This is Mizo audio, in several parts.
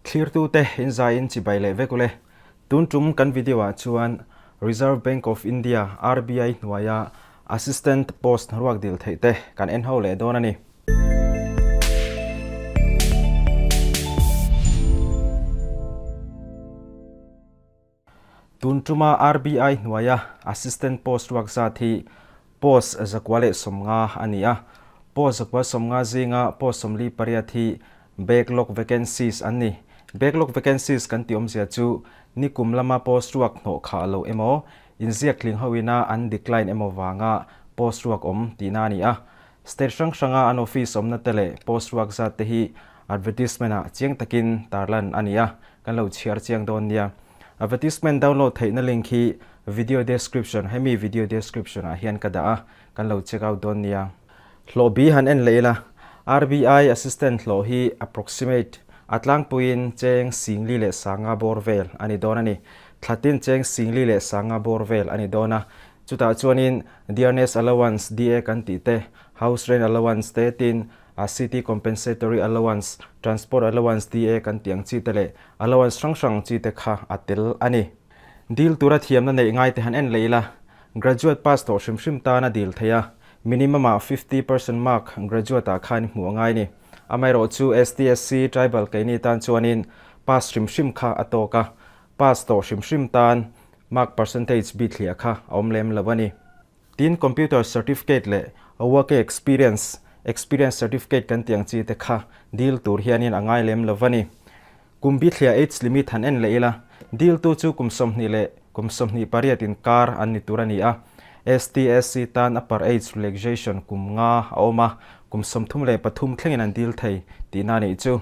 Thlirtute in zaiin chibai leh vek ule. Tun tum kan video ah chuan Reserve Bank of India, RBI, hnuaia Assistant post hnaruak dil theih te kan en ho leh dawn a ni. Tun tuma RBI hnuaia Assistant post ruak zat hi post 150 a ni a. Post 150 zinga post 48 hi backlog vacancies an ni. Backlog vacancies kan tih awmzia chu nikum lama post ruak hnawh khah lo emaw, inziak tling hoina an decline emaw vanga post ruak awm tihna a ni a. State hrang hranga an office awmna te leh post ruak zat te hi advertisement ah chiang takin tarlan a ni a, kan lo chhiar chiang dawn nia. Advertisement download theihna link hi video description, hemi video description ah hian ka dah a, kan lo check out dawn nia. Hlawh bi han en leh ila, RBI assistant hlawh hi approximate a tlangpuiin cheng singli leh sanga bawr vel a ni dawn a ni. Thlatin cheng singli leh sanga bawr vel a ni dawn a, chutah chuanin dearness allowance, DA kan tih te, house rent allowance te tin a City Compensatory Allowance, Transport Allowance, DA kan tih ang chi te leh allowance hrang hrang chi te kha a tel a ni. Dil tura thiamna neih ngai te han en leh ila, graduate pass tawh hrim hrim tan a dil theih a, minimum ah 50 percent mark graduate ah khan i hmuh a ngai ni. Amaherawh chu STSC tribal keini tan chuanin pass hrim hrim kha a tawk a, pass tawh hrim hrim tan mark percentage bithliah kha a awm lem lo a ni. Tin, computer certificate leh working experience, experience certificate kan tih ang chi te kha dil tur hianin a ngai lem lo va ni. Kum bithliah age limit han en leh ila, diltu chu kum 20 leh kum 28 inkar an ni tur a ni a. STSC tan upper age relaxation kum nga a awm a, kum 33 thlengin an dil thei tihna a nih chu.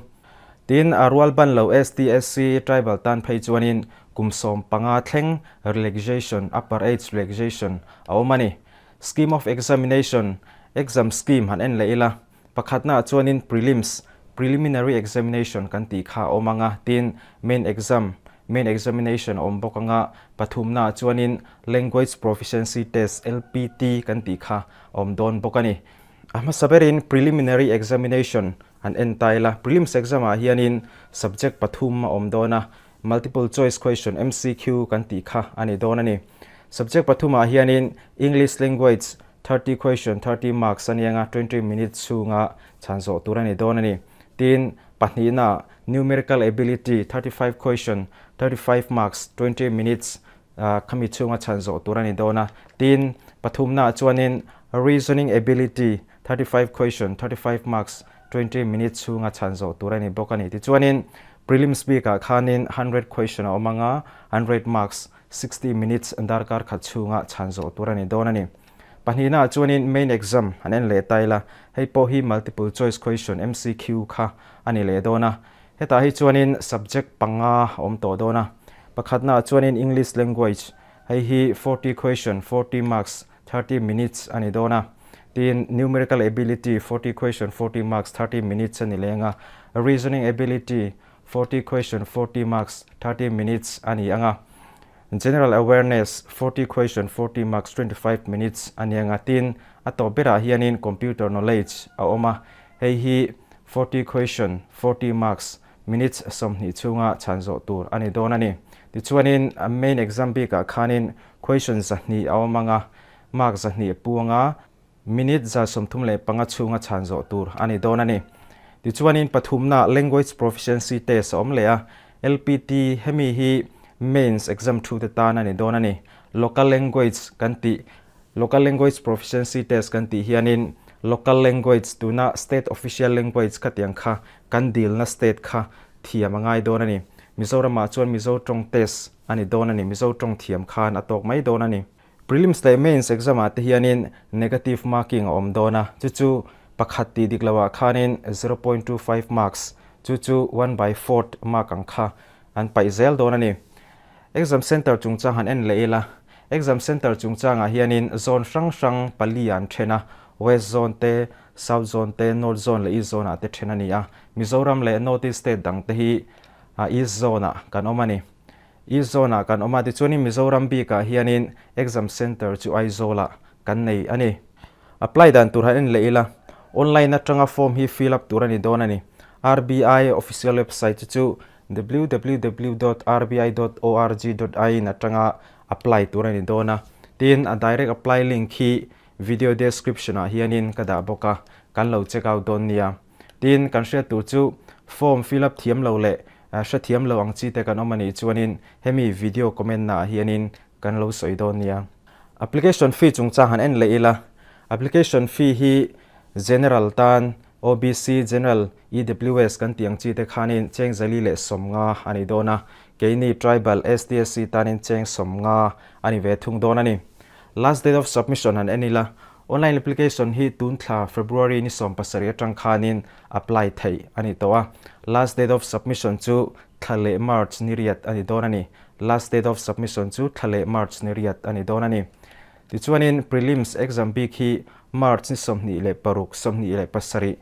Tin, a rual ban lo STSC tribal tan phei chuanin kum 15 thleng relaxation, upper age relaxation, a awm a ni. Scheme of examination, exam scheme han en leh ila, pakhatnaah chuanin prelims, preliminary examination kan tih kha a awm ang a, tin main exam, main examination a awm bawk ang a, pathumnaah chuanin language proficiency test, LPT, kan tih kha a awm dawn bawk a ni. A hmasa berin preliminary examination an en ta ila, prelims exam ah hianin subject pathum a awm dawn a, multiple choice question, MCQ, kan tih kha a ni dawn a ni. Subject pathum ah hianin English language 30 question 30 marks a ni anga 20 minutes chhunga chhan zawh tur a ni dawn a ni. Tin, pahnihna numerical ability 35 question 35 marks 20 minutes khami chhunga chhan zawh tur a ni dawn a. Tin, pathumnaah chuanin reasoning ability 35 question 35 marks 20 minutes chhunga chhan zawh tur a ni bawk a ni. Tichuanin prelims bikah khanin 100 question a awm anga 100 marks 60 minutes darkar khat chhunga chhan zawh tur a ni dawn a ni. Pahnihnaah chuanin main exam an en leh ta ila, hei pawh hi multiple choice question, MCQ, kha a ni leh dawn a. Hetah hi chuanin subject panga a awm tawh dawn a. Pakhatnaah chuanin English language, hei hi 40 question, 40 marks, 30 minutes a ni dawn a. Tin, numerical ability, 40 question, 40 marks, 30 minutes a ni leng a. Reasoning ability, 40 question, 40 marks, 30 minutes a ni ang a. General awareness, 40 question, 40 marks, 25 minutes a ni ang a. Tin, a tawp berah hianin computer knowledge a awm a. Hei hi 40 question, 40 marks, minutes 20 chhunga chhan zawh tur a ni dawn a ni. Tichuanin main exam bikah khanin question 200 a awm ang a, mark 200 pu anga minute 135 chhunga chhan zawh tur a ni dawn a ni. Tichuanin pathumna language proficiency test a awm leh a, LPT hemi hi mains exam thu te tan a ni dawn a ni. Local language kan tih local language proficiency test kan tih hianin local language tuna state official language kha tiang kha kan dilna state kha thiam a ngai dawn a ni. Mizoramah chuan Mizo tawng test a ni dawn a ni. Mizo tawng thiam khan a tawk mai dawn a ni. Prelims leh mains exam ah te hianin negative marking a awm dawn a, chu chu pakhat tih dik loah khanin 0.25 marks, chu chu one by fourth mark ang kha an paih zel dawn a ni. Exam center chungchang han en leh ila, exam center chungchangah hianin zone hrang hrang pali an then a, West zone te, South zone te, North zone leh East zone ah te then a ni a. Mizoram leh North East state dang te hi East zone ah kan awm a ni. East zone ah kan awm a, tichuanin Mizoram bikah hianin exam center chu Aizawl ah kan nei a ni. Apply dan tur han en leh ila, online atanga form hi fill up tur a ni dawn a ni. RBI official website chu chu. www dot rbi dot org dot in atanga apply tur a ni dawn a. Tin, a direct apply link hi video description ah hianin ka dah bawk a, kan lo check out dawn nia. Tin, kan hriat tur chu form fill up thiam lo leh hrethiam lo ang chi te kan awm a nih chuanin hemi video comment na ah hianin kan lo sawi dawn nia. Application fee chungchang han en leh ila, application fee hi General tan OBC, General, EWS kan tih ang chi te khanin cheng 450 a ni dawn a, keini Tribal, STSC tanin cheng 50 a ni ve thung dawn a ni. Last date of submission han en ila, online application hi tun thla February ni 17 atang khanin apply theih a ni tawh a, last date of submission chu thla leh March ni riat a ni dawn a ni. Last date of submission chu thla leh March ni riat a ni dawn a ni. Tichuanin prelims exam bik hi March ni 26, 27,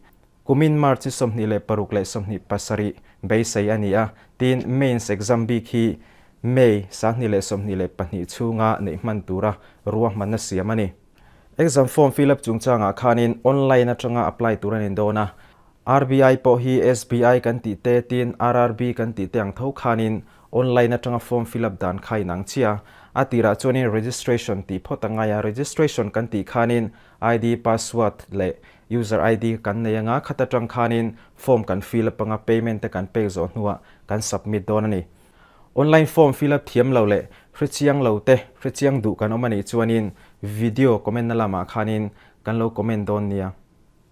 kumin March ni 26 leh 27 beisei a ni a, tin mains exam bik hi May 2022 chhunga neih hman tura ruahmanna siam a ni. Exam form fill up chungchangah khanin online atanga apply tur a ni dawn a, RBI pawh hi SBI kan tih te tin RRB kan tih te ang tho khanin online atanga form fill up dan kha inang chiah a. A tirah chuanin registration tih phawt a ngai a, registration kan tih khanin ID, password leh user ID kan nei anga khat atang khanin form kan fill up anga payment te kan pek zawh hnuah kan submit dawn a ni. Online form fill up thiam lo leh hrechiang lo te hrechiang duh kan awm a nih chuanin video comment na lamah khanin kan lo comment dawn nia.